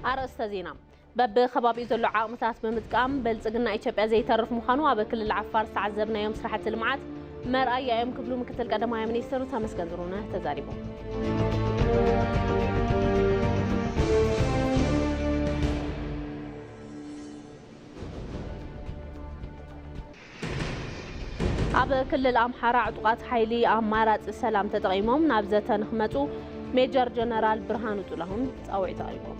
ኣርእስተ ዜና። በብከባቢኡ ዘሎ ዓቕምታት ብምጥቃም ብልጽግና ኢትዮጵያ ዘይተርፍ ምዃኑ ኣብ ክልል ዓፋር ዝተዓዘብናዮም ስራሕቲ ልምዓት መርኣያ እዮም ክብሉ ምክትል ቀዳማይ ሚኒስትር ተመስገን ጥሩነህ ተዛሪቦም። ኣብ ክልል ኣምሓራ ዕጡቓት ሓይሊ ኣማራጺ ሰላም ተጠቒሞም ናብ ዘተ ንክመጹ ሜጀር ጀነራል ብርሃኑ ጥላሁን ጻውዒት ኣቕሪቦም።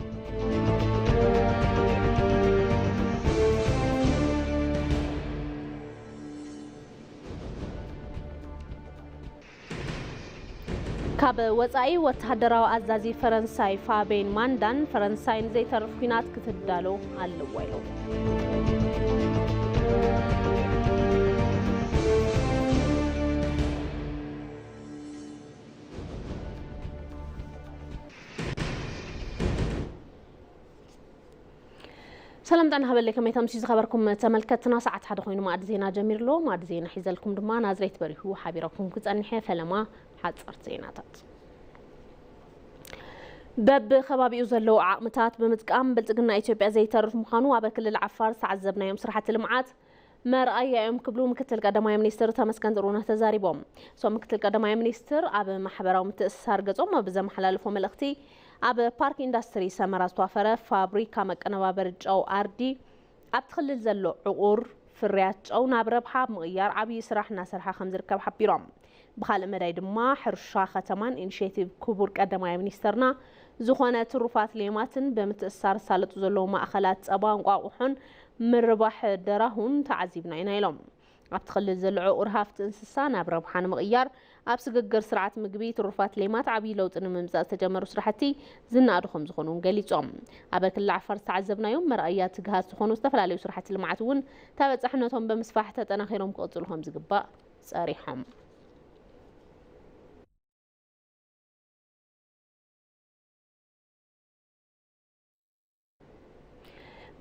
ካብ ወጻኢ፣ ወተሃደራዊ ኣዛዚ ፈረንሳይ ፋቤን ማንዳን፣ ፈረንሳይ ንዘይተርፍ ኲናት ክትዳሎ ኣለዋ ኢሎም። ሰላም ጥዕና ሃበለይ፣ ከመይ ተምስዩ ዝኸበርኩም ተመልከትና? ሰዓት ሓደ ኮይኑ ማዕዲ ዜና ጀሚሩ ኣሎ። ማዕዲ ዜና ሒዘልኩም ድማ ናዝሬት በሪሁ ሓቢረኩም ክጸንሕ እየ። ፈለማ ሓጸርቲ ዜናታት። በብከባቢኡ ዘለዉ ዓቕምታት ብምጥቃም ብልጽግና ኢትዮጵያ ዘይተርፍ ምዃኑ ኣብ ክልል ዓፋር ዝተዓዘብናዮም ስራሕቲ ልምዓት መርኣያ እዮም ክብሉ ምክትል ቀዳማይ ሚኒስትር ተመስገን ጥሩነህ ተዛሪቦም። እቶም ምክትል ቀዳማይ ሚኒስትር ኣብ ማሕበራዊ ምትእስሳር ገጾም ኣብ ዘመሓላለፎ መልእኽቲ፣ ኣብ ፓርክ ኢንዱስትሪ ሰመራ ዝተዋፈረ ፋብሪካ መቀነባበሪ ጨው ኣርዲ ኣብቲ ክልል ዘሎ ዕቑር ፍርያት ጨው ናብ ረብሓ ኣብ ምቕያር ዓብዪ ስራሕ እናሰርሐ ከም ዝርከብ ሓቢሮም። ብኻልእ መዳይ ድማ ሕርሻ ከተማን ኢኒሼቲቭ ክቡር ቀዳማይ ሚኒስተርና ዝኾነ ትሩፋት ሌማትን ብምትእስሳር ዝሳለጡ ዘለዉ ማእኸላት ጸባ እንቋቑሖን ምርባሕ ደራሁን ተዓዚብና ኢና ኢሎም። ኣብቲ ክልል ዘሎ ዕቑር ሃፍቲ እንስሳ ናብ ረብሓ ንምቕያር ኣብ ስግግር ስርዓት ምግቢ ትሩፋት ሌማት ዓብዪ ለውጢ ንምምጻእ ዝተጀመሩ ስራሕቲ ዝነኣዱ ከም ዝኾኑ እውን ገሊጾም። ኣብ ክልል ዓፋር ዝተዓዘብናዮም መርኣያ ትግሃት ዝኾኑ ዝተፈላለዩ ስራሕቲ ልምዓት እውን ተበጻሕነቶም ብምስፋሕ ተጠናኺሮም ክቕጽሉ ከም ዝግባእ ጸሪሖም።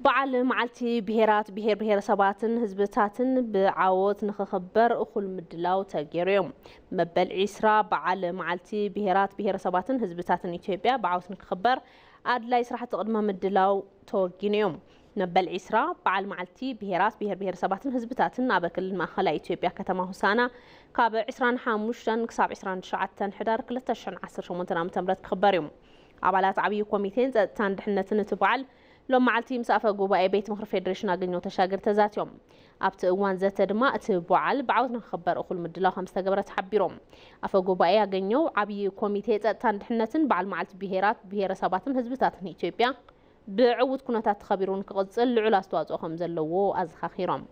በዓል መዓልቲ ብሄራት፣ ብሄር ብሄረሰባትን ህዝብታትን ብዓወት ንኽኽበር እኹል ምድላው ተገይሩ እዩ። መበል ዒስራ በዓል መዓልቲ ብሄራት፣ ብሄረሰባትን ህዝብታትን ኢትዮጵያ ብዓወት ንክኽበር ኣድላይ ስራሕቲ ቅድመ ምድላው ተወጊኑ እዩ። መበል ዒስራ በዓል መዓልቲ ብሄራት፣ ብሄር ብሄረሰባትን ህዝብታትን ኣብ ክልል ማእኸላይ ኢትዮጵያ ከተማ ሆሳዕና ካብ ዕስራን ሓሙሽተን ክሳብ ዕስራን ትሽዓተን ሕዳር ክልተ ሽሕን ዓሰርተ ሸሞንተን ዓመተ ምህረት ክኽበር እዩ። ኣባላት ዓብዪ ኮሚቴን ጸጥታን ድሕነትን እቲ በዓል ሎም መዓልቲ ምስ ኣፈ ጉባኤ ቤት ምኽሪ ፌዴሬሽን ኣገኘሁ ተሻገር ተዛትዮም። ኣብቲ እዋን ዘተ ድማ እቲ በዓል ብዓወት ንክኽበር እኹል ምድላው ከም ዝተገበረ ተሓቢሮም። ኣፈ ጉባኤ ኣገኘሁ፣ ዓብዪ ኮሚቴ ጸጥታን ድሕነትን በዓል መዓልቲ ብሄራት፣ ብሄረሰባትን ህዝብታትን ኢትዮጵያ ብዕዉት ኩነታት ተኸቢሩ ንክቕጽል ልዑል ኣስተዋጽኦ ከም ዘለዎ ኣዘኻኺሮም።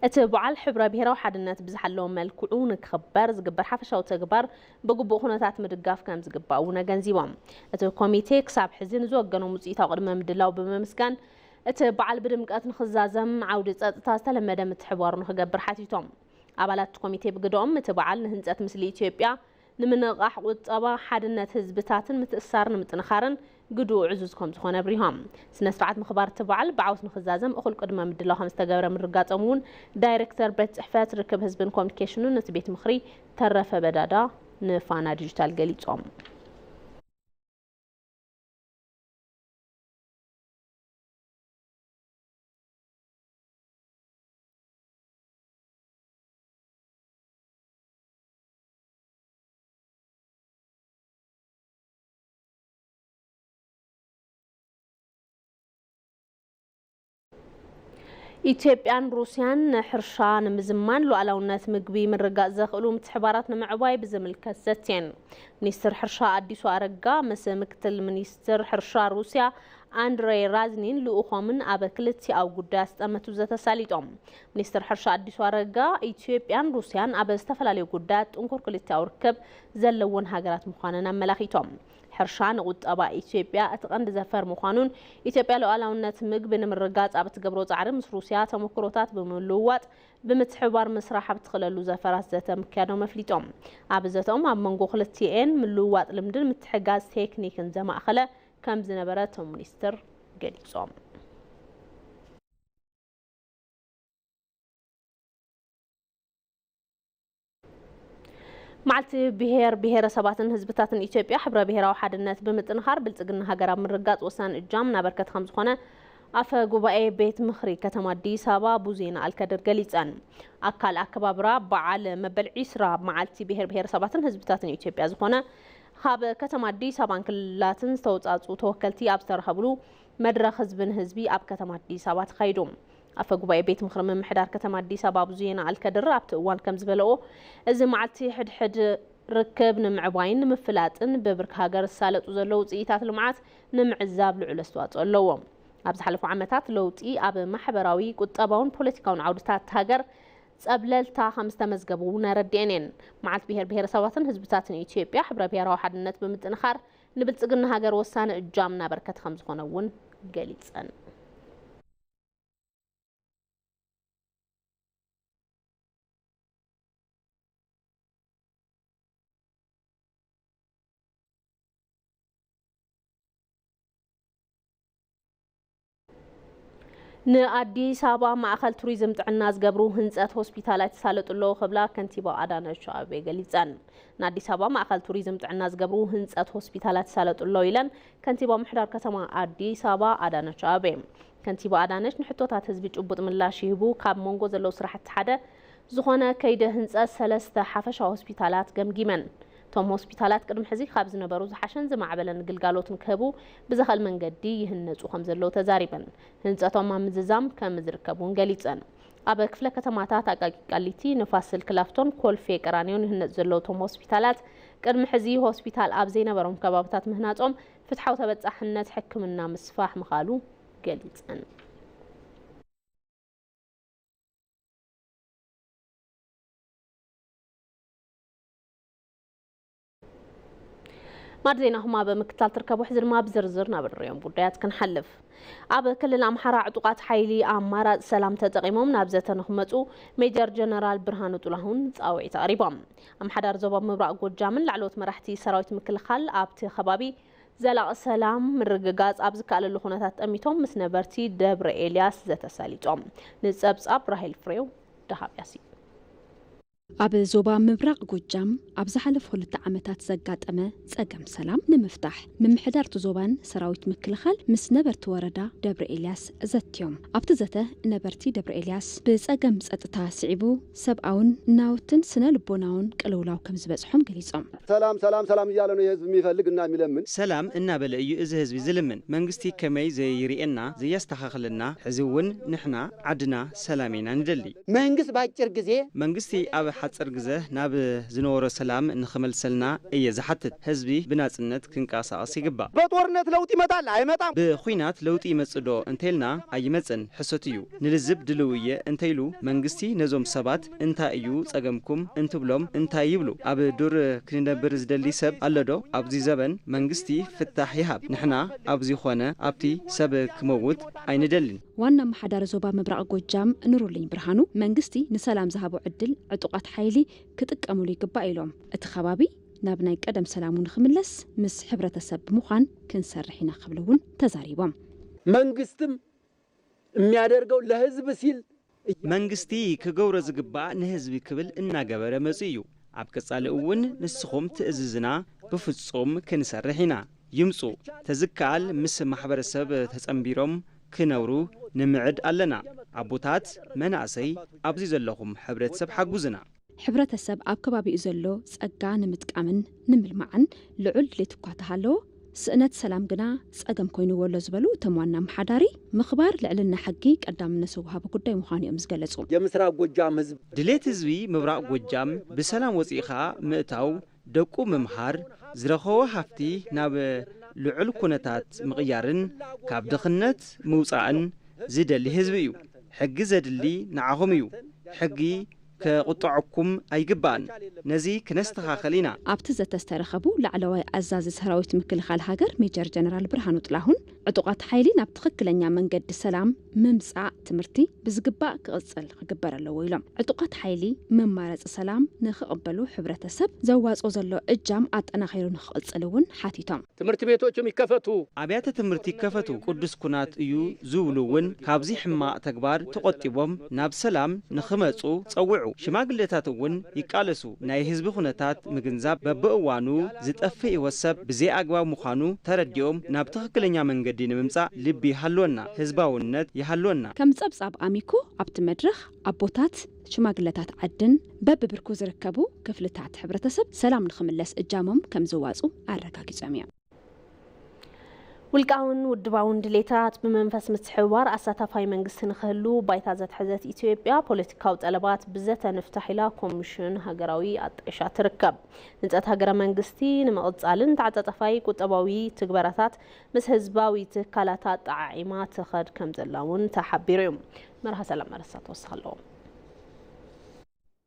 እቲ በዓል ሕብረ ብሄራዊ ሓድነት ብዝሓለወ መልክዑ ንክኽበር ዝግበር ሓፈሻዊ ተግባር ብግቡእ ኩነታት ምድጋፍ ከም ዝግባእ እውን ኣገንዚቦም። እቲ ኮሚቴ ክሳብ ሕዚ ንዝወገኖም ውፅኢታዊ ቅድመ ምድላው ብምምስጋን፣ እቲ በዓል ብድምቀት ንክዛዘም ዓውዲ ጸጥታ ዝተለመደ ምትሕብባሩ ንክገብር ሓቲቶም። ኣባላት እቲ ኮሚቴ ብግደኦም፣ እቲ በዓል ንህንጸት ምስሊ ኢትዮጵያ፣ ንምንቕቓሕ ቁጠባ፣ ሓድነት ህዝብታትን ምትእስሳር ንምጥንኻርን ግድኡ ዕዙዝ ከም ዝኾነ ኣብሪሆም። ስነ ስርዓት ምኽባር እቲ በዓል ብዓወት ንክዛዘም እኹል ቅድመ ምድላው ከም ዝተገበረ ምርጋጾም እውን ዳይሬክተር ቤት ጽሕፈት ርክብ ህዝብን ኮሚኒኬሽኑን እቲ ቤት ምኽሪ ተረፈ በዳዳ ንፋና ዲጂታል ገሊጾም። ኢትዮጵያን ሩስያን ንሕርሻ ንምዝማን ሉዓላውነት ምግቢ ምርግጋጽ ዘኽእሉ ምትሕባራት ንምዕባይ ብዝምልከት ዘትየን። ሚኒስትር ሕርሻ ኣዲሱ ኣረጋ ምስ ምክትል ሚኒስትር ሕርሻ ሩስያ ኣንድሬ ራዝኒን ልኡኾምን ኣብ ክልቲኣዊ ጉዳያት ዝጠመቱ ዘተ ኣሳሊጦም። ሚኒስትር ሕርሻ ኣዲሱ ኣረጋ፣ ኢትዮጵያን ሩስያን ኣብ ዝተፈላለዩ ጉዳያት ጥንኩር ክልቲኣዊ ርክብ ዘለወን ሃገራት ምዃነን ኣመላኺቶም። ሕርሻ ንቁጠባ ኢትዮጵያ እቲ ቀንዲ ዘፈር ምዃኑን፣ ኢትዮጵያ ሉዓላውነት ምግቢ ንምርጋጽ ኣብ እትገብሮ ጻዕሪ ምስ ሩስያ ተመክሮታት ብምልውዋጥ ብምትሕብባር ምስራሕ ኣብ እትኽእለሉ ዘፈራት ዘተ ምክያዶም ኣፍሊጦም። ኣብ ዘተኦም ኣብ መንጎ ክልቲኤን ምልውዋጥ ልምድን ምትሕጋዝ ቴክኒክን ዘማእኸለ ከም ዝነበረ እቶም ሚኒስትር ገሊጾም። መዓልቲ ብሄር ብሄረሰባትን ህዝብታትን ኢትዮጵያ ሕብረ ብሄራዊ ሓድነት ብምጥንኻር ብልጽግና ሃገር ኣብ ምርጋጽ ወሳኒ እጃም እናበርከተ ከም ዝኾነ ኣፈ ጉባኤ ቤት ምኽሪ ከተማ ኣዲስ ኣበባ ቡዜና ኣልከድር ገሊጸን። ኣካል ኣከባብራ በዓል መበል ዒስራ መዓልቲ ብሄር ብሄረሰባትን ህዝብታትን ኢትዮጵያ ዝኾነ ካብ ከተማ ኣዲስ ኣበባን ክልላትን ዝተውጻጹ ተወከልቲ ኣብ ዝተረኸብሉ መድረኽ ህዝቢ ንህዝቢ ኣብ ከተማ ኣዲስ ኣበባ ተኻይዱ። ኣፈ ጉባኤ ቤት ምኽሪ ምምሕዳር ከተማ ኣዲስ ኣበባ ቡዜና ኣልከድር ኣብቲ እዋን ከም ዝበለኦ፣ እዚ መዓልቲ ሕድሕድ ርክብ ንምዕባይን ንምፍላጥን ብብርኪ ሃገር ዝሳለጡ ዘለዉ ውፅኢታት ልምዓት ንምዕዛብ ልዑል ኣስተዋፅኦ ኣለዎ። ኣብ ዝሓለፉ ዓመታት ለውጢ ኣብ ማሕበራዊ፣ ቁጠባውን ፖለቲካውን ዓውድታት ሃገር ጸብለልታ ከም ዝተመዝገቡ እውን ኣረዲአን እየን። መዓልቲ ብሄር ብሄረሰባትን ህዝብታትን ኢትዮጵያ ሕብረ ብሄራዊ ሓድነት ብምጥንኻር ንብልጽግና ሃገር ወሳኒ እጃም እናበርከተ ከም ዝኾነ እውን ገሊጸን። ንኣዲስ ኣበባ ማእኸል ቱሪዝም ጥዕና ዝገብሩ ህንፀት ሆስፒታላት ይሳለጡ ኣለዉ ክብላ ከንቲባ ኣዳነች ኣቤቤ ገሊፀን። ንኣዲስ ኣበባ ማእኸል ቱሪዝም ጥዕና ዝገብሩ ህንፀት ሆስፒታላት ይሳለጡ ኣለዉ ኢለን ከንቲባ ምምሕዳር ከተማ ኣዲስ ኣበባ ኣዳነች ኣቤቤ። ከንቲባ ኣዳነች ንሕቶታት ህዝቢ ጭቡጥ ምላሽ ይህቡ ካብ መንጎ ዘለዉ ስራሕቲ ሓደ ዝኾነ ከይደ ህንፀት ሰለስተ ሓፈሻዊ ሆስፒታላት ገምጊመን። እቶም ሆስፒታላት ቅድሚ ሕዚ ካብ ዝነበሩ ዝሓሸን ዝማዕበለን ግልጋሎት ንክህቡ ብዘኽእል መንገዲ ይህነፁ ከም ዘለዉ ተዛሪበን። ህንፀቶም ኣብ ምዝዛም ከም ዝርከብ እውን ገሊፀን። ኣብ ክፍለ ከተማታት ኣቃቂ ቃሊቲ፣ ንፋስ ስልክ ላፍቶን ኮልፌ ቀራኒዮን ይህነፁ ዘለዉ እቶም ሆስፒታላት ቅድሚ ሕዚ ሆስፒታል ኣብ ዘይነበሮም ከባብታት ምህናፆም ፍትሓዊ ተበፃሕነት ሕክምና ምስፋሕ ምኻሉ ገሊፀን። ማዕድ ዜናኹም ኣብ ምክትታል ትርከቡ። ሕዚ ድማ ብዝርዝር ናብ እንሪኦም ጉዳያት ክንሓልፍ። ኣብ ክልል ኣምሓራ ዕጡቓት ሓይሊ ኣማራፂ ሰላም ተጠቒሞም ናብ ዘተ ንክመፁ ሜጀር ጀነራል ብርሃኑ ጥላሁን ፃውዒት ኣቕሪቦም። ኣምሓዳር ዞባ ምብራቕ ጎጃምን ላዕለዎት መራሕቲ ሰራዊት ምክልኻል ኣብቲ ከባቢ ዘላቒ ሰላም ምርግጋፅ ኣብ ዝከኣለሉ ኩነታት ጠሚቶም ምስ ነበርቲ ደብረ ኤልያስ ዘተ ሰሊጦም። ንፀብፃብ ራሄል ፍሬው ደሃብያሲ። ኣብ ዞባ ምብራቕ ጎጃም ኣብ ዝሓለፉ ክልተ ዓመታት ዘጋጠመ ጸገም ሰላም ንምፍታሕ ምምሕዳር እቲ ዞባን ሰራዊት ምክልኻል ምስ ነበርቲ ወረዳ ደብረ ኤልያስ ዘትዮም። ኣብቲ ዘተ ነበርቲ ደብረ ኤልያስ ብጸገም ጸጥታ ስዒቡ ሰብኣውን ናውትን ስነ ልቦናውን ቅልውላው ከም ዝበጽሖም ገሊጾም። ሰላም፣ ሰላም፣ ሰላም እያለ ነው የህዝብ የሚፈልግ እና የሚለምን። ሰላም እናበለ እዩ እዚ ህዝቢ ዝልምን። መንግስቲ ከመይ ዘይርእየና፣ ዘየስተኻኽለና፣ ሕዚ እውን ንሕና ዓድና ሰላም ኢና ንደሊ። መንግስት በአጭር ጊዜ መንግስቲ ኣብ ሓፂር ግዘ ናብ ዝነበሮ ሰላም ንኽመልሰልና እየ ዝሓትት። ህዝቢ ብናፅነት ክንቀሳቐስ ይግባእ። በጦርነት ለውጥ ይመጣል አይመጣም። ብኹናት ለውጢ ይመፅእ ዶ እንተይልና ኣይመፅን፣ ሕሰት እዩ። ንልዝብ ድልው እየ እንተይሉ መንግስቲ ነዞም ሰባት እንታይ እዩ ፀገምኩም እንትብሎም እንታይ ይብሉ? ኣብ ዱር ክንነብር ዝደሊ ሰብ ኣሎ ዶ? ኣብዚ ዘበን መንግስቲ ፍታሕ ይሃብ። ንሕና ኣብዚ ኾነ ኣብቲ ሰብ ክመውት ኣይንደልን። ዋና ኣመሓዳሪ ዞባ ምብራቕ ጎጃም ኑሩልኝ ብርሃኑ፣ መንግስቲ ንሰላም ዝሃቦ ዕድል ዕጡቓት ሓይሊ ክጥቀሙሉ ይግባእ ኢሎም። እቲ ከባቢ ናብ ናይ ቀደም ሰላሙ ንኽምለስ ምስ ሕብረተሰብ ብምዃን ክንሰርሕ ኢና ክብሉ እውን ተዛሪቦም። መንግስትም የሚያደርገው ለህዝብ ሲል መንግስቲ ክገብሮ ዝግባእ ንህዝቢ ክብል እናገበረ መፂኡ እዩ። ኣብ ቀፃሊ እውን ንስኹም ትእዝዝና ብፍፁም ክንሰርሕ ኢና። ይምፁ፣ ተዝከኣል ምስ ማሕበረሰብ ተፀንቢሮም ክነብሩ ንምዕድ ኣለና። ኣቦታት፣ መናእሰይ፣ ኣብዚ ዘለኹም ሕብረተሰብ ሓጉዝና። ሕብረተሰብ ኣብ ከባቢኡ ዘሎ ጸጋ ንምጥቃምን ንምልማዕን ልዑል ድሌት እኳ ተሃለዎ፣ ስእነት ሰላም ግና ጸገም ኮይንዎ ኣሎ ዝበሉ እቶም ዋና ኣመሓዳሪ፣ ምኽባር ልዕልና ሕጊ ቀዳምነት ዝወሃቦ ጉዳይ ምዃኑ እዮም ዝገለጹ። የምስራቅ ጎጃም ህዝብ ድሌት ህዝቢ ምብራቕ ጎጃም ብሰላም ወፂእኻ ምእታው፣ ደቁ ምምሃር፣ ዝረኸቦ ሃፍቲ ናብ ልዑል ኩነታት ምቕያርን ካብ ድኽነት ምውፃእን ዝደሊ ህዝቢ እዩ። ሕጊ ዘድሊ ንዓኹም እዩ። ሕጊ ከቑጥዐኩም ኣይግባእን። ነዚ ክነስተኻኸል ኢና። ኣብቲ ዘተ ዝተረኸቡ ላዕለዋይ ኣዛዚ ሰራዊት ምክልኻል ሃገር ሜጀር ጀነራል ብርሃኑ ጥላሁን፣ ዕጡቓት ሓይሊ ናብ ትኽክለኛ መንገዲ ሰላም ምምጻእ ትምህርቲ ብዝግባእ ክቕጽል ክግበር ኣለዎ ኢሎም። ዕጡቓት ሓይሊ መማረፂ ሰላም ንኽቕበሉ ሕብረተሰብ ዘዋፅኦ ዘሎ እጃም ኣጠናኺሩ ንኽቕጽል እውን ሓቲቶም። ትምህርት ቤቶችም ይከፈቱ። ኣብያተ ትምህርቲ ይከፈቱ፣ ቅዱስ ኩናት እዩ ዝብሉ እውን ካብዚ ሕማቕ ተግባር ተቖጢቦም ናብ ሰላም ንኽመፁ ጸውዑ። ሽማግሌታት እውን ይቃለሱ። ናይ ህዝቢ ኩነታት ምግንዛብ በብእዋኑ ዝጠፍእ ህይወት ሰብ ብዘይ ኣግባብ ምዃኑ ተረዲኦም ናብ ትኽክለኛ መንገዲ ንምምጻእ ልቢ ይሃልወና፣ ህዝባውነት ይሃልወና። ከም ጸብጻብ ኣሚኮ ኣብቲ መድረኽ ኣቦታት፣ ሽማግለታት ዓድን በብብርኩ ዝርከቡ ክፍልታት ሕብረተሰብ ሰላም ንኽምለስ እጃሞም ከም ዝዋፁ ኣረጋጊጾም እዮም። ውልቃውን ውድባውን ድሌታት ብመንፈስ ምትሕብባር ኣሳታፋይ መንግስቲ ንኽህሉ ባይታ ዘትሐዘት ኢትዮጵያ ፖለቲካዊ ጠለባት ብዘተ ንፍታሕ ኢላ ኮሚሽን ሃገራዊ ኣጣይሻ ትርከብ። ህንፀት ሃገረ መንግስቲ ንምቕፃልን ተዓፃፃፋይ ቁጠባዊ ትግበራታት ምስ ህዝባዊ ትካላት ኣጠዓዒማ ትኸድ ከም ዘላ እውን ተሓቢሩ እዩ። መርሃ ሰላም መረሳ ተወስኽ ኣለዎም።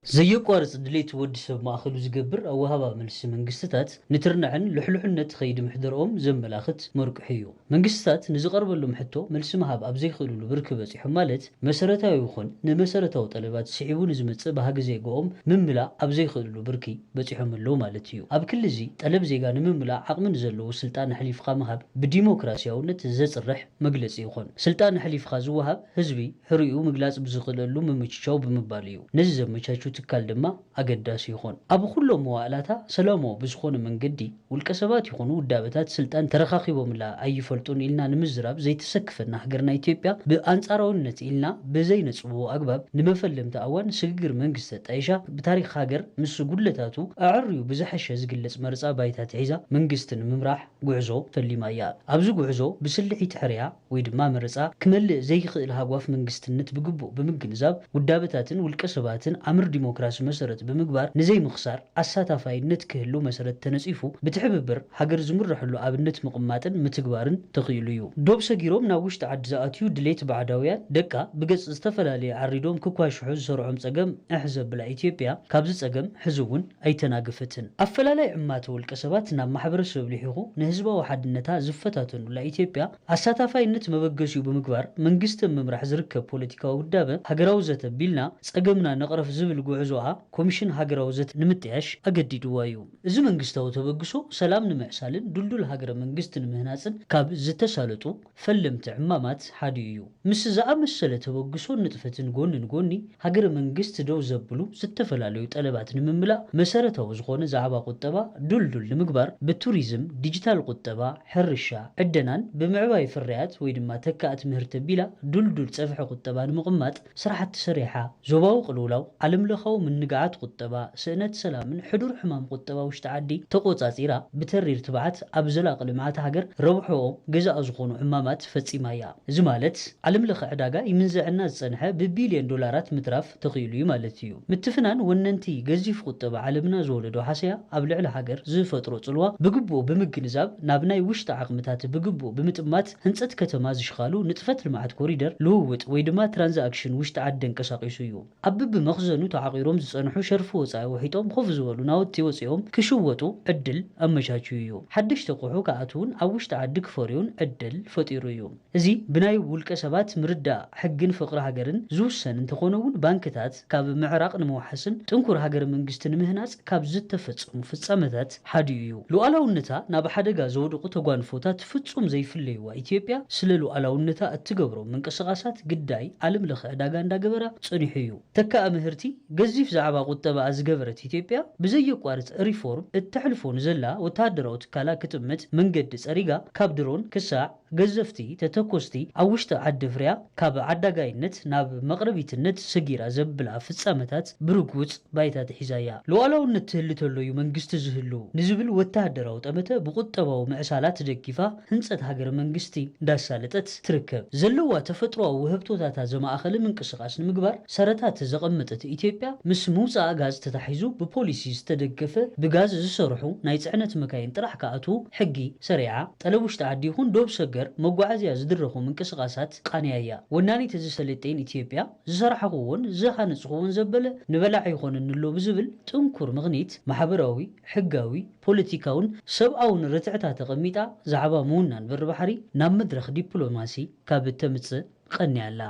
ዘየቋርጽ ድሌት ወዲ ሰብ ማእኸሉ ዝገብር ኣወሃባ መልሲ መንግስትታት ንትርናዕን ልሕሉሕነት ኸይዲ ምሕደርኦም ዘመላኽት መርቅሒ እዩ። መንግስትታት ንዝቐርበሎም ሕቶ መልሲ ምሃብ ኣብ ዘይኽእልሉ ብርኪ በጺሖም ማለት መሰረታዊ ይኹን ንመሰረታዊ ጠለባት ስዒቡ ንዝመጽእ ባህጊ ዜግኦም ምምላእ ኣብ ዘይኽእልሉ ብርኪ በጺሖም ኣለዉ ማለት እዩ። ኣብ ክሊ እዚ ጠለብ ዜጋ ንምምላእ ዓቕሚ ንዘለዉ ስልጣን ኣሕሊፍኻ ምሃብ ብዲሞክራሲያውነት ዘጽርሕ መግለጺ ይኾን። ስልጣን ኣሕሊፍኻ ዝወሃብ ህዝቢ ሕርኡ ምግላጽ ብዝኽእለሉ ምምችቻው ብምባል እዩ። ነዚ ዘመቻቹ ትካል ድማ ኣገዳሲ ይኾን። ኣብ ኩሎም መዋእላታ ሰላማዊ ብዝኾነ መንገዲ ውልቀ ሰባት ይኹኑ ውዳበታት ስልጣን ተረኻኺቦምላ ኣይፈልጡን ኢልና ንምዝራብ ዘይተሰክፈና ሃገርና ኢትዮጵያ ብኣንጻራውነት ኢልና ብዘይነጽብቦ ኣግባብ ንመፈለምታ እዋን ስግግር መንግስቲ ኣጣይሻ ብታሪኽ ሃገር ምስ ጉድለታቱ ኣዐርዩ ብዝሐሸ ዝግለጽ መርጻ ባይታ ትሒዛ መንግስቲ ንምምራሕ ጉዕዞ ፈሊማ እያ። ኣብዚ ጉዕዞ ብስልሒት ሕርያ ወይ ድማ መረጻ ክመልእ ዘይኽእል ሃጓፍ መንግስትነት ብግቡእ ብምግንዛብ ውዳበታትን ውልቀ ሰባትን ኣምር ዲሞክራሲ መሰረት ብምግባር ንዘይምኽሳር ኣሳታፋይነት ክህሉ መሰረት ተነጺፉ ብትሕብብር ሃገር ዝምረሐሉ ኣብነት ምቕማጥን ምትግባርን ተኽኢሉ እዩ። ዶብ ሰጊሮም ናብ ውሽጢ ዓዲ ዝኣትዩ ድሌት ባዕዳውያን ደቃ ብገጽ ዝተፈላለየ ዓሪዶም ክኳሽሑ ዝሰርዖም ጸገም እሕ ዘብላ ኢትዮጵያ ካብዚ ጸገም ሕዚ እውን ኣይተናገፈትን። ኣፈላላይ ዕማተ ውልቀ ሰባት ናብ ማሕበረሰብ ልሒኹ ንህዝባዊ ሓድነታ ዝፈታተኑላ ኢትዮጵያ ኣሳታፋይነት መበገሲኡ ብምግባር መንግስቲ ኣብ ምምራሕ ዝርከብ ፖለቲካዊ ውዳበ ሃገራዊ ዘተ ቢልና ጸገምና ንቕረፍ ዝብል ጉዕዞኣ ኮሚሽን ሃገራዊ ዘተ ንምጥያሽ ኣገዲድዋ እዩ። እዚ መንግስታዊ ተበግሶ ሰላም ንምዕሳልን ድልዱል ሃገረ መንግስቲ ንምህናጽን ካብ ዝተሳለጡ ፈለምቲ ዕማማት ሓዲኡ እዩ። ምስ ዝኣመሰለ ተበግሶን ንጥፈትን ጎኒ ንጎኒ ሃገረ መንግስቲ ደው ዘብሉ ዝተፈላለዩ ጠለባት ንምምላእ መሰረታዊ ዝኾነ ዛዕባ ቁጠባ ዱልዱል ንምግባር ብቱሪዝም፣ ዲጂታል ቁጠባ፣ ሕርሻ፣ ዕደናን ብምዕባይ ፍርያት ወይ ድማ ተካእቲ ምህርቲ ኣቢላ ዱልዱል ጸፍሒ ቁጠባ ንምቕማጥ ስራሕቲ ሰሪሓ። ዞባዊ ቅልውላው፣ ዓለምለኻዊ ምንግዓት ቁጠባ፣ ስእነት ሰላምን ሕዱር ሕማም ቁጠባ ውሽጢ ዓዲ ተቆጻጺራ ብተሪር ትብዓት ኣብ ዘላቒ ልምዓት ሃገር ረብሕኦም ገዛኢ ዝኾኑ ዕማማት ፈጺማ እያ። እዚ ማለት ዓለምለኸ ዕዳጋ ይምንዘዐና ዝጸንሐ ብቢልዮን ዶላራት ምትራፍ ተኽኢሉ እዩ ማለት እዩ። ምትፍናን ወነንቲ ገዚፍ ቁጠባ ዓለምና ዝወለዶ ሓሰያ ኣብ ልዕሊ ሃገር ዝፈጥሮ ጽልዋ ብግቡእ ብምግንዛብ ናብ ናይ ውሽጢ ዓቕምታት ብግቡእ ብምጥማት ህንጸት ከተማ ዝሽኻሉ ንጥፈት ልምዓት ኮሪደር ልውውጥ ወይ ድማ ትራንዛክሽን ውሽጢ ዓዲ ኣንቀሳቒሱ እዩ። ኣብ ብብመኽዘኑ ተዓቒሮም ዝጸንሑ ሸርፊ ወጻኢ ውሒጦም ኮፍ ዝበሉ ናውቲ ወጺኦም ክሽወጡ ዕድል ኣመቻችዩ እዩ። ሓደሽቲ ኣቑሑ ክኣትዉን ኣብ ውሽጢ ዓዲ ክፈርዩን ዕድል ፈጢሩ እዩ። እዚ ብናይ ውልቀ ሰባት ምርዳእ ሕግን ፍቕሪ ሃገርን ዝውሰን እንተኾነ እውን ባንክታት ካብ ምዕራቕ ንምውሓስን ጥንኩር ሃገረ መንግስቲ ንምህናጽ ካብ ዝተፈጸሙ ፍጻመታት ሓዲኡ እዩ። ሉዓላውነታ ናብ ሓደጋ ዘውድቑ ተጓንፎታት ፍጹም ዘይፍለይዋ ኢትዮጵያ ስለ ሉዓላውነታ እትገብሮ ምንቅስቓሳት ግዳይ ዓለም ለኸ ዕዳጋ እንዳገበራ ጸኒሑ እዩ። ተካኣ ምህርቲ ገዚፍ ዛዕባ ቁጠባኣ ዝገበረት ኢትዮጵያ ብዘየቋርጽ ሪፎርም እተሕልፎ ንዘላ ወተሃደራዊ ትካላ ክጥምት መንገዲ ጸሪጋ ካብ ድሮን ክሳዕ ገዘፍቲ ተተኮስቲ ኣብ ውሽጢ ዓዲ ፍርያ ካብ ዓዳጋይነት ናብ መቕረቢትነት ሰጊራ ዘብላ ፍጻመታት ብርጉጽ ባይታ ትሒዛ እያ። ሉዓላውነት ትህሊ ተሎ እዩ መንግስቲ ዝህሉ ንዝብል ወተሃደራዊ ጠመተ ብቁጠባዊ ምዕሳላት ተደጊፋ ህንጸት ሃገረ መንግስቲ እንዳሳለጠት ትርከብ። ዘለዋ ተፈጥሮኣዊ ውህብቶታታ ዘማእኸለ ምንቅስቓስ ንምግባር ሰረታት ዘቐመጠት ኢትዮጵያ ምስ ምውጻእ ጋዝ ተታሒዙ ብፖሊሲ ዝተደገፈ ብጋዝ ዝሰርሑ ናይ ጽዕነት መካይን ጥራሕ ክኣትዉ ሕጊ ሰሪዓ። ጠለብ ውሽጢ ዓዲ ይኹን ዶብ ሰገር መጓዓዝያ ዝድረኹ ምንቅስቓሳት ቃንያ እያ። ወናኒት እዚ ሰለጤን ኢትዮጵያ ዝሰራሕኹዎን ዝሃነፅኹዎን ዘበለ ንበላዕ ይኾነኒ ኣሎ ብዝብል ጥንኩር ምኽኒት ማሕበራዊ፣ ሕጋዊ፣ ፖለቲካውን ሰብኣውን ርትዕታት ኣቐሚጣ ዛዕባ ምውናን በሪ ባሕሪ ናብ መድረኽ ዲፕሎማሲ ካብ እተምፅእ ቀንያ ኣላ።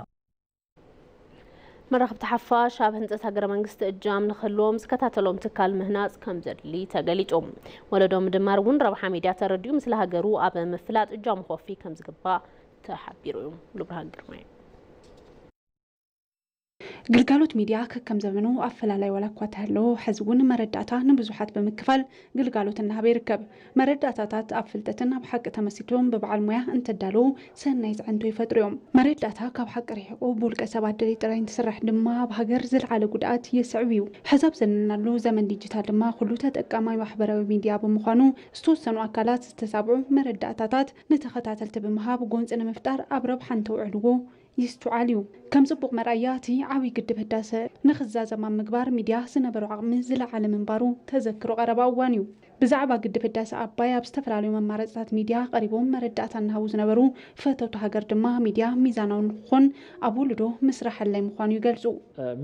መራኽብቲ ሓፋሽ ኣብ ህንፀት ሃገረ መንግስቲ እጃም ንክህልዎም ዝከታተሎም ትካል ምህናፅ ከም ዘድሊ ተገሊፁ። ወለዶ ምድማር እውን ረብሓ ሚድያ ተረዲኡ ምስለ ሃገሩ ኣብ ምፍላጥ እጃሙ ክወፊ ከም ዝግባእ ተሓቢሩ እዩ። ሙሉብርሃን ግርማይ። ግልጋሎት ሚድያ ከከም ዘበኑ ኣፈላላይ ዋላ እኳ እንተሃለዎ፣ ሕዚ እውን መረዳእታ ንብዙሓት ብምክፋል ግልጋሎት እናሃበ ይርከብ። መረዳእታታት ኣብ ፍልጠትን ኣብ ሓቂ ተመሲርቶም ብበዓል ሞያ እንተዳለዉ ሰናይ ፅዕንቶ ይፈጥሩ እዮም። መረዳእታ ካብ ሓቂ ርሒቑ ብውልቀ ሰባት ድሌት ጥራይ እንትስራሕ ድማ ኣብ ሃገር ዝለዓለ ጉድኣት የስዕብ እዩ። ሕዚ ኣብ ዘለናሉ ዘመን ዲጂታል ድማ ኩሉ ተጠቃማይ ማሕበራዊ ሚድያ ብምዃኑ ዝተወሰኑ ኣካላት ዝተሳብዑ መረዳእታታት ንተኸታተልቲ ብምሃብ ጎንፂ ንምፍጣር ኣብ ረብሓ እንተውዕልዎ ይስትውዓል እዩ። ከም ፅቡቕ መርኣያ እቲ ዓብዪ ግድብ ህዳሰ ንኽዛዘም ኣብ ምግባር ሚድያ ዝነበሮ ዓቕሚ ዝለዓለ ምንባሩ ተዘክሮ ቀረባ እዋን እዩ። ብዛዕባ ግድብ ህዳሰ ኣባይ ኣብ ዝተፈላለዩ መማረፅታት ሚድያ ቀሪቦም መረዳእታ እናሃቡ ዝነበሩ ፈተውቲ ሃገር ድማ ሚድያ ሚዛናዊ ንክኾን ኣብ ውልዶ ምስራሕ ኣድላይ ምዃኑ ይገልፁ።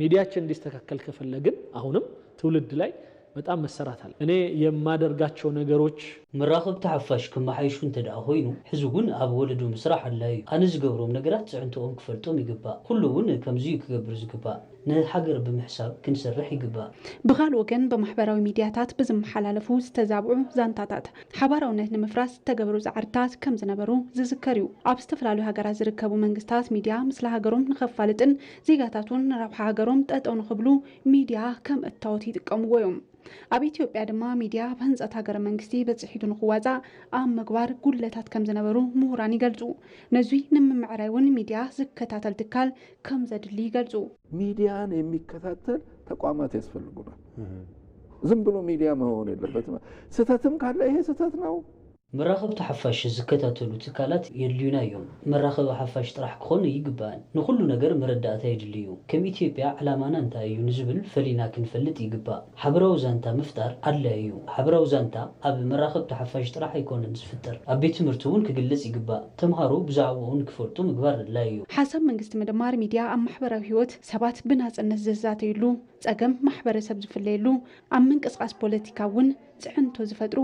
ሚድያችን እንዲስተካከል ከፈለግን አሁንም ትውልድ ላይ በጣም መሰራት አለ። እኔ የማደርጋቸው ነገሮች መራኸብቲ ሓፋሽ ክመሓይሹ እንተ ደኣ ኮይኑ፣ ሕዚ እውን ኣብ ወለዶ ምስራሕ ኣድላዩ እዩ። ኣነ ዝገብሮም ነገራት ፅዕንቶኦም ክፈልጦም ይግባእ። ኩሉ እውን ከምዚ እዩ ክገብር ዝግባእ። ንሃገር ብምሕሳብ ክንሰርሕ ይግባእ። ብኻልእ ወገን ብማሕበራዊ ሚድያታት ብዝመሓላለፉ ዝተዛብዑ ዛንታታት ሓባራውነት ንምፍራስ ዝተገበሩ ፃዕርታት ከም ዝነበሩ ዝዝከር እዩ። ኣብ ዝተፈላለዩ ሃገራት ዝርከቡ መንግስታት ሚድያ ምስለ ሃገሮም ንኸፋልጥን ዜጋታት እውን ንረብሓ ሃገሮም ጠጠው ንኽብሉ ሚድያ ከም እታወት ይጥቀምዎ እዮም። ኣብ ኢትዮጵያ ድማ ሚድያ ኣብ ህንፀት ሃገረ መንግስቲ ብፅሒቱ ንኽዋፃእ ኣብ ምግባር ጉድለታት ከም ዝነበሩ ምሁራን ይገልፁ። ነዙይ ንምምዕራይ እውን ሚድያ ዝከታተል ትካል ከም ዘድሊ ይገልፁ። ሚዲያን የሚከታተል ተቋማት ያስፈልጉናል። ዝም ብሎ ሚዲያ መሆን የለበትም። ስህተትም ካለ ይሄ ስህተት ነው። መራኸብቲ ሓፋሽ ዝከታተሉ ትካላት የድልዩና እዮም። መራኸቢ ሓፋሽ ጥራሕ ክኾን ኣይግባእን። ንኹሉ ነገር መረዳእታ የድሊ እዩ። ከም ኢትዮጵያ ዕላማና እንታይ እዩ ንዝብል ፈሊና ክንፈልጥ ይግባእ። ሓበራዊ ዛንታ ምፍጣር ኣድላዪ እዩ። ሓበራዊ ዛንታ ኣብ መራኸብቲ ሓፋሽ ጥራሕ ኣይኮነን ዝፍጠር። ኣብ ቤት ትምህርቲ እውን ክግለጽ ይግባእ። ተምሃሮ ብዛዕባኡ ንክፈልጡ ምግባር ኣድላዪ እዩ። ሓሳብ መንግስቲ ምድማር ሚድያ ኣብ ማሕበራዊ ህይወት ሰባት ብናፅነት ዝዛተዩሉ፣ ፀገም ማሕበረሰብ ዝፍለየሉ፣ ኣብ ምንቅስቓስ ፖለቲካ እውን ፅዕንቶ ዝፈጥሩ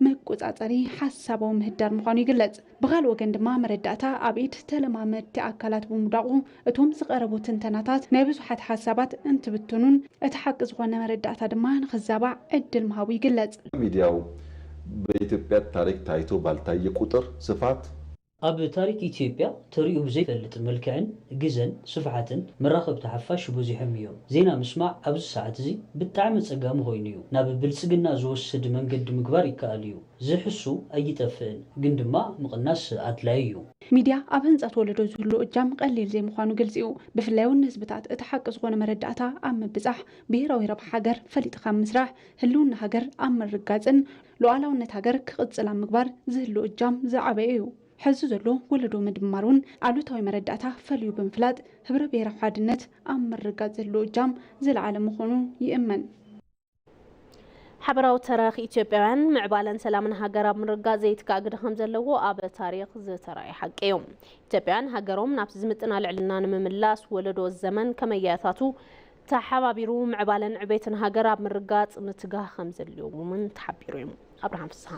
መቆፃፀሪ ሓሳባዊ ምህዳር ምዃኑ ይግለፅ። ብኻልእ ወገን ድማ መረዳእታ ኣብ ኢድ ተለማመድቲ ኣካላት ብምውዳቑ እቶም ዝቐረቡ ትንተናታት ናይ ብዙሓት ሓሳባት እንትብትኑን እቲ ሓቂ ዝኾነ መረዳእታ ድማ ንኽዛባዕ ዕድል ምሃቡ ይግለፅ። ሚዲያው በኢትዮጵያ ታሪክ ታይቶ ባልታየ ቁጥር ስፋት ኣብ ታሪክ ኢትዮጵያ ተሪኡ ብዘይፈልጥ መልክዕን ግዘን ስፍሓትን መራኸብቲ ሓፋሽ በዚሖም እዮም። ዜና ምስማዕ ኣብዚ ሰዓት እዚ ብጣዕሚ ኣፀጋሚ ኮይኑ እዩ። ናብ ብልፅግና ዝወስድ መንገዲ ምግባር ይከኣል እዩ። ዝሕሱ ኣይጠፍእን፣ ግን ድማ ምቕናስ ኣድላዪ እዩ። ሚድያ ኣብ ህንፀት ወለዶ ዝህሉ እጃም ቀሊል ዘይምዃኑ ግልፂ እዩ። ብፍላይ እውን ንህዝብታት እቲ ሓቂ ዝኾነ መረዳእታ ኣብ ምብፃሕ፣ ብሄራዊ ረብሓ ሃገር ፈሊጥኻ ኣብ ምስራሕ፣ ህልውና ሃገር ኣብ ምርግጋፅን ሉዓላውነት ሃገር ክቕፅል ኣብ ምግባር ዝህሉ እጃም ዝዓበየ እዩ። ሕዚ ዘሎ ወለዶ ምድማር እውን ኣሉታዊ መረዳእታ ፈልዩ ብምፍላጥ ህብረ ብሄራዊ ሓድነት ኣብ ምርግጋፅ ዝህሉ እጃም ዝለዓለ ምዃኑ ይእመን። ሓበራዊ ተረኽ ኢትዮጵያውያን ምዕባለን ሰላምን ሃገር ኣብ ምርግጋፅ ዘይትካእ ግደ ከም ዘለዎ ኣብ ታሪኽ ዝተራእየ ሓቂ እዩ። ኢትዮጵያውያን ሃገሮም ናብቲ ዝምጥና ልዕልና ንምምላስ ወለዶ ዘመን ከመያያታቱ ተሓባቢሩ ምዕባለን ዕቤትን ሃገር ኣብ ምርግጋፅ ምትጋህ ከም ዘድልዮም እውን ተሓቢሩ እዩ። ኣብርሃም ፍስሃ።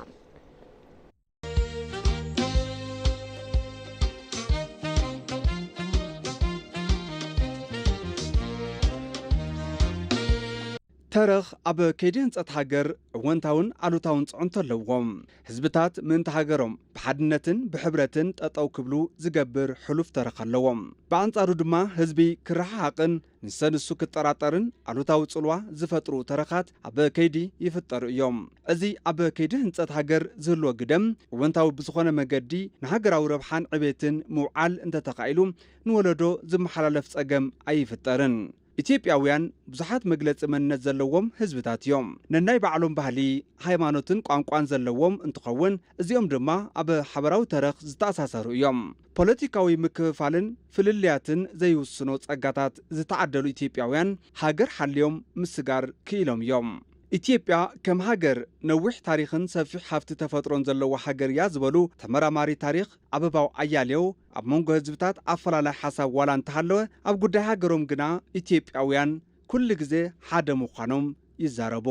ተረኽ ኣብ ከይዲ ህንፀት ሃገር እወንታውን ኣሉታውን ፅዕንቶ ኣለዎም። ህዝብታት ምእንቲ ሃገሮም ብሓድነትን ብሕብረትን ጠጠው ክብሉ ዝገብር ሕሉፍ ተረኽ ኣለዎም። ብኣንፃሩ ድማ ህዝቢ ክረሓሓቕን ንሰንሱ ክጠራጠርን ኣሉታዊ ፅልዋ ዝፈጥሩ ተረኻት ኣብ ከይዲ ይፍጠሩ እዮም። እዚ ኣብ ከይዲ ህንፀት ሃገር ዝህልዎ ግደም እወንታዊ ብዝኾነ መገዲ ንሃገራዊ ረብሓን ዕቤትን ምውዓል እንተተኻኢሉ ንወለዶ ዝመሓላለፍ ፀገም ኣይፍጠርን። ኢትዮጵያውያን ብዙሓት መግለፂ መንነት ዘለዎም ህዝብታት እዮም። ነናይ ባዕሎም ባህሊ፣ ሃይማኖትን ቋንቋን ዘለዎም እንትኸውን እዚኦም ድማ ኣብ ሓበራዊ ተረኽ ዝተኣሳሰሩ እዮም። ፖለቲካዊ ምክፍፋልን ፍልልያትን ዘይውስኖ ፀጋታት ዝተዓደሉ ኢትዮጵያውያን ሃገር ሓልዮም ምስጋር ክኢሎም እዮም። ኢትዮጵያ ከም ሃገር ነዊሕ ታሪኽን ሰፊሕ ሃፍቲ ተፈጥሮን ዘለዋ ሃገር እያ ዝበሉ ተመራማሪ ታሪኽ ኣበባው ኣያሌው፣ ኣብ መንጎ ህዝብታት ኣፈላላይ ሓሳብ ዋላ እንተሃለወ፣ ኣብ ጉዳይ ሃገሮም ግና ኢትዮጵያውያን ኩሉ ግዜ ሓደ ምዃኖም ይዛረቡ።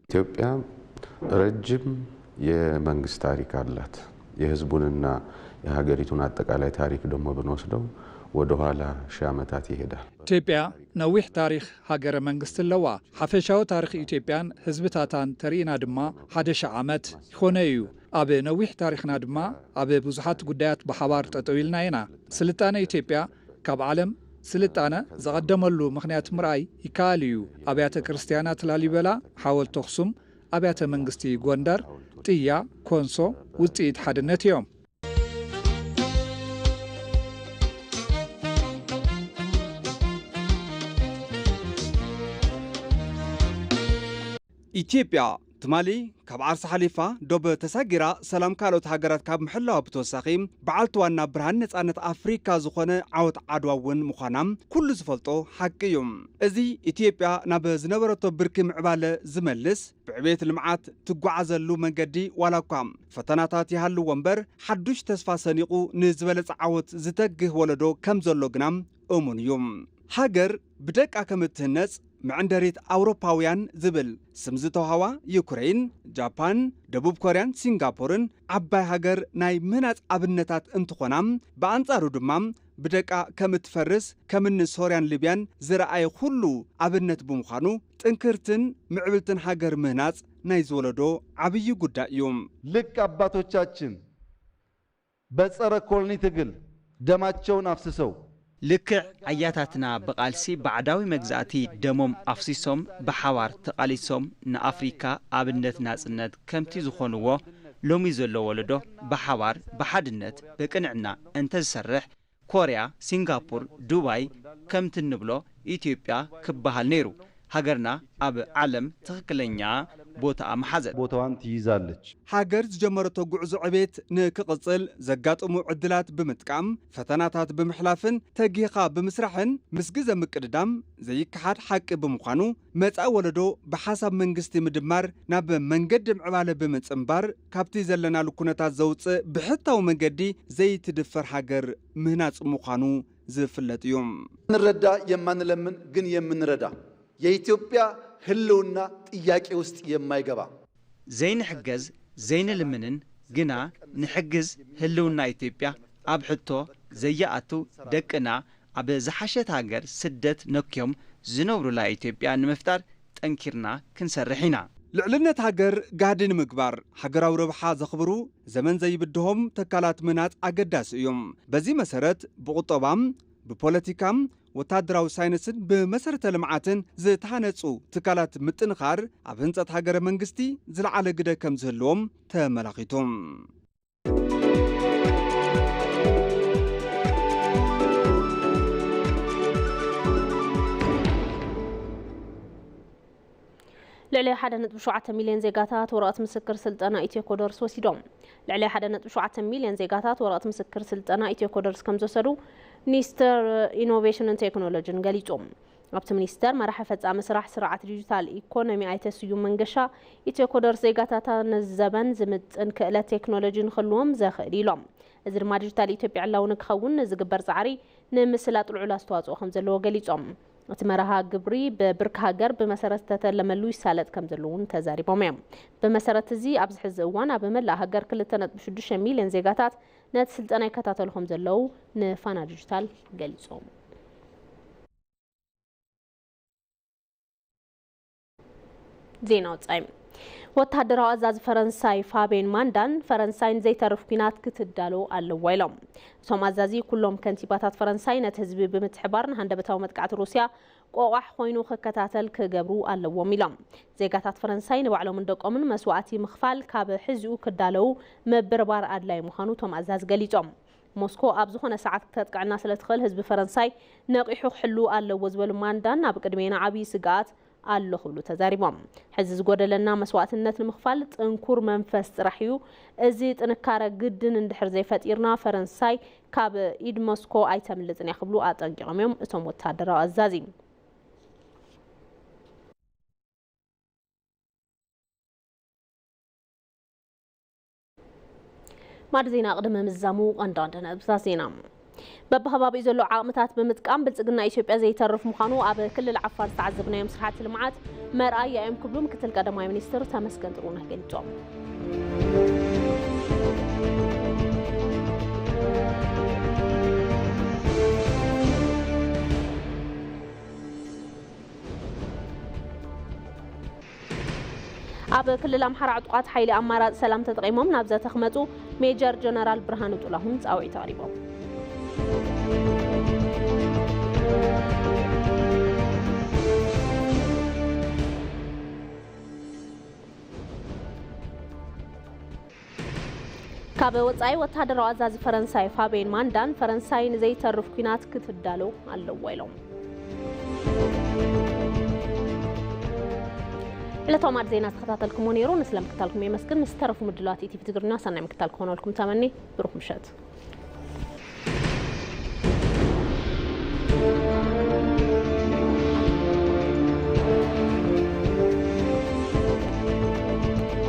ኢትዮጵያ ረጅም የመንግስት ታሪክ አላት። የህዝቡንና የሀገሪቱን አጠቃላይ ታሪክ ደግሞ ብንወስደው ወደኋላ ሺህ ዓመታት ይሄዳል። ኢትዮጵያ ነዊሕ ታሪኽ ሃገረ መንግስቲ ኣለዋ። ሓፈሻዊ ታሪኽ ኢትዮጵያን ህዝብታታን ተርእና ድማ ሓደ ሺሕ ዓመት ይኾነ እዩ። ኣብ ነዊሕ ታሪኽና ድማ ኣብ ብዙሓት ጉዳያት ብሓባር ጠጠው ኢልና ኢና። ስልጣነ ኢትዮጵያ ካብ ዓለም ስልጣነ ዝቐደመሉ ምኽንያት ምርኣይ ይከኣል እዩ። ኣብያተ ክርስትያናት ላሊበላ፣ ሓወልቲ ኣኽሱም፣ ኣብያተ መንግስቲ ጎንደር፣ ጥያ፣ ኮንሶ ውፅኢት ሓድነት እዮም። ኢትዮጵያ ትማሊ ካብ ዓርሳ ሓሊፋ ዶብ ተሳጊራ ሰላም ካልኦት ሃገራት ካብ ምሕላዋ ብተወሳኺ በዓልቲ ዋና ብርሃን ነጻነት ኣፍሪካ ዝኾነ ዓወት ዓድዋ እውን ምዃና ኩሉ ዝፈልጦ ሓቂ እዩ። እዚ ኢትዮጵያ ናብ ዝነበረቶ ብርኪ ምዕባለ ዝመልስ ብዕቤት ልምዓት ትጓዓዘሉ መንገዲ ዋላ እኳ ፈተናታት ይሃልዎ እምበር ሓዱሽ ተስፋ ሰኒቑ ንዝበለጸ ዓወት ዝተግህ ወለዶ ከም ዘሎ ግና እሙን እዩ። ሃገር ብደቃ ከም እትህነጽ መዕንደሪት ኣውሮፓውያን ዝብል ስም ዝተውሃዋ ዩክሬን፣ ጃፓን፣ ደቡብ ኮርያን ሲንጋፖርን ዓባይ ሃገር ናይ ምህናጽ ኣብነታት እንትኾና፣ ብኣንጻሩ ድማ ብደቃ ከም እትፈርስ ከም እኒ ሶርያን ሊብያን ዝረኣየ ኩሉ ኣብነት ብምዃኑ፣ ጥንክርትን ምዕብልትን ሃገር ምህናጽ ናይ ዝወለዶ ዓብዪ ጉዳይ እዩ። ልክ አባቶቻችን በጸረ ኮሎኒ ትግል ደማቸውን አፍስሰው ልክዕ ኣያታትና ብቓልሲ ባዕዳዊ መግዛእቲ ደሞም ኣፍሲሶም ብሓባር ተቓሊሶም ንኣፍሪካ ኣብነት ናጽነት ከምቲ ዝኾንዎ ሎሚ ዘሎ ወለዶ ብሓባር ብሓድነት ብቅንዕና እንተዝሰርሕ ኮርያ፣ ሲንጋፖር፣ ዱባይ ከምቲ እንብሎ ኢትዮጵያ ክበሃል ነይሩ። ሃገርና ኣብ ዓለም ትኽክለኛ ቦታኣ ምሓዘት። ቦታዋን ትይዛለች። ሃገር ዝጀመረቶ ጉዕዞ ዕቤት ንክቕጽል ዘጋጥሙ ዕድላት ብምጥቃም ፈተናታት ብምሕላፍን ተጊኻ ብምስራሕን ምስ ግዘ ምቅድዳም ዘይከሓድ ሓቂ ብምዃኑ መጻኢ ወለዶ ብሓሳብ መንግስቲ ምድማር ናብ መንገዲ ምዕባለ ብምጽንባር ካብቲ ዘለናሉ ኩነታት ዘውፅእ ብሕታዊ መንገዲ ዘይትድፈር ሃገር ምህናፅ ምዃኑ ዝፍለጥ እዩ። የምንረዳ የማንለምን ግን የምንረዳ የኢትዮጵያ ህልውና ጥያቄ ውስጥ የማይገባ ዘይንሕገዝ ዘይንልምንን ግና ንሕግዝ ህልውና ኢትዮጵያ ኣብ ሕቶ ዘየኣቱ ደቅና ኣብ ዝሓሸት ሃገር ስደት ነክዮም ዝነብሩላ ኢትዮጵያ ንምፍጣር ጠንኪርና ክንሰርሕ ኢና። ልዕልነት ሃገር ጋህዲ ንምግባር ሃገራዊ ረብሓ ዘኽብሩ ዘመን ዘይብድሆም ተካላት ምህናፅ ኣገዳሲ እዩ። በዚ መሰረት ብቁጠባ፣ ብፖለቲካ፣ ወታደራዊ ሳይንስን ብመሰረተ ልምዓትን ዝተሃነፁ ትካላት ምጥንኻር ኣብ ህንፀት ሃገረ መንግስቲ ዝለዓለ ግደ ከም ዝህልዎም ተመላኺቱ። ልዕሊ ሓደ ነጥቢ ሸውዓተ ሚልዮን ዜጋታት ወረቐት ምስክር ስልጠና ኢትዮ ኮደርስ ወሲዶም። ልዕሊ ሓደ ነጥቢ ሸውዓተ ሚልዮን ዜጋታት ወረቐት ምስክር ስልጠና ኢትዮ ኮደርስ ከም ዝወሰዱ ሚኒስትር ኢኖቬሽንን ቴክኖሎጂን ገሊጹ። ኣብቲ ሚኒስተር መራሒ ፈጻሚ ስራሕ ስርዓት ዲጂታል ኢኮኖሚ ኣይተ ስዩም መንገሻ፣ ኢትዮ ኮደርስ ዜጋታታ ነዚ ዘበን ዝምጥን ክእለት ቴክኖሎጂ ንክህልዎም ዘኽእል ኢሎም። እዚ ድማ ዲጂታል ኢትዮጵያ ዕላዊ ንክኸውን ንዝግበር ጻዕሪ ንምስላጥ ልዑል ኣስተዋጽኦ ከም ዘለዎ ገሊጾም። እቲ መርሃ ግብሪ ብብርኪ ሃገር ብመሰረት ዝተተለመሉ ይሳለጥ ከም ዘሎ እውን ተዛሪቦም እዮም። ብመሰረት እዚ ኣብዚ ሕዚ እዋን ኣብ መላእ ሃገር ክልተ ነጥቢ ሽዱሽተ ሚልዮን ዜጋታት ነቲ ስልጠና ይከታተሉ ከም ዘለዉ ንፋና ዲጂታል ገሊጾም። ዜና ወጻኢ። ወተሃደራዊ ኣዛዚ ፈረንሳይ ፋቤን ማንዳን ፈረንሳይ ንዘይተርፍ ኲናት ክትዳሎ ኣለዋ ኢሎም። እቶም ኣዛዚ ኩሎም ከንቲባታት ፈረንሳይ ነቲ ህዝቢ ብምትሕባር ንሃንደበታዊ መጥቃዕቲ ሩስያ ቆቋሕ ኮይኑ ክከታተል ክገብሩ ኣለዎም ኢሎም። ዜጋታት ፈረንሳይ ንባዕሎምን ደቆምን መስዋእቲ ምኽፋል ካብ ሕዚኡ ክዳለዉ ምብርባር ኣድላይ ምዃኑ እቶም ኣዛዚ ገሊጾም። ሞስኮ ኣብ ዝኾነ ሰዓት ክተጥቅዐና ስለ ትኽእል ህዝቢ ፈረንሳይ ነቒሑ ክሕሉ ኣለዎ ዝበሉ ማንዳን ኣብ ቅድሜና ዓብዪ ስግኣት ኣሎ ክብሉ ተዛሪቦም። ሕዚ ዝጎደለና መስዋእትነት ንምኽፋል ጥንኩር መንፈስ ጥራሕ እዩ። እዚ ጥንካረ ግድን እንድሕር ዘይፈጢርና ፈረንሳይ ካብ ኢድ ሞስኮ ኣይተምልጥን እያ ክብሉ ኣጠንቂቖም እዮም እቶም ወታደራዊ ኣዛዚ። ማዕድ ዜና ቅድሚ ምዛሙ ቀንዲ ቀንዲ ነጥብታት ዜና። በብኸባቢኡ ዘሎ ዓቕምታት ብምጥቃም ብልጽግና ኢትዮጵያ ዘይተርፍ ምዃኑ ኣብ ክልል ዓፋር ዝተዓዘብናዮም ስራሕቲ ልምዓት መርኣያ እዮም ክብሉ ምክትል ቀዳማይ ሚኒስትር ተመስገን ጥሩነህ ገሊጾም። ኣብ ክልል ኣምሓራ ዕጡቓት ሓይሊ ኣማራፂ ሰላም ተጠቒሞም ናብ ዘተ ክመፁ ሜጀር ጀነራል ብርሃኑ ጡላሁን ፃውዒት ኣቕሪቦም። ካብ ወጻኢ ወታደራዊ ኣዛዚ ፈረንሳይ ፋቤን ማንዳን ፈረንሳይ ንዘይተርፍ ኲናት ክትዳሎ ኣለዎ ኢሎም። ዕለታዊ ማዕድ ዜና ዝተኸታተልኩሞ ነይሩ። ንስለ ምክታልኩም የመስግን። ምስ ተረፉ ምድላዋት ኢቲቪ ትግርኛ ሰናይ ምክታል ክኾነልኩም ተመኒ። ብሩኽ ምሸት።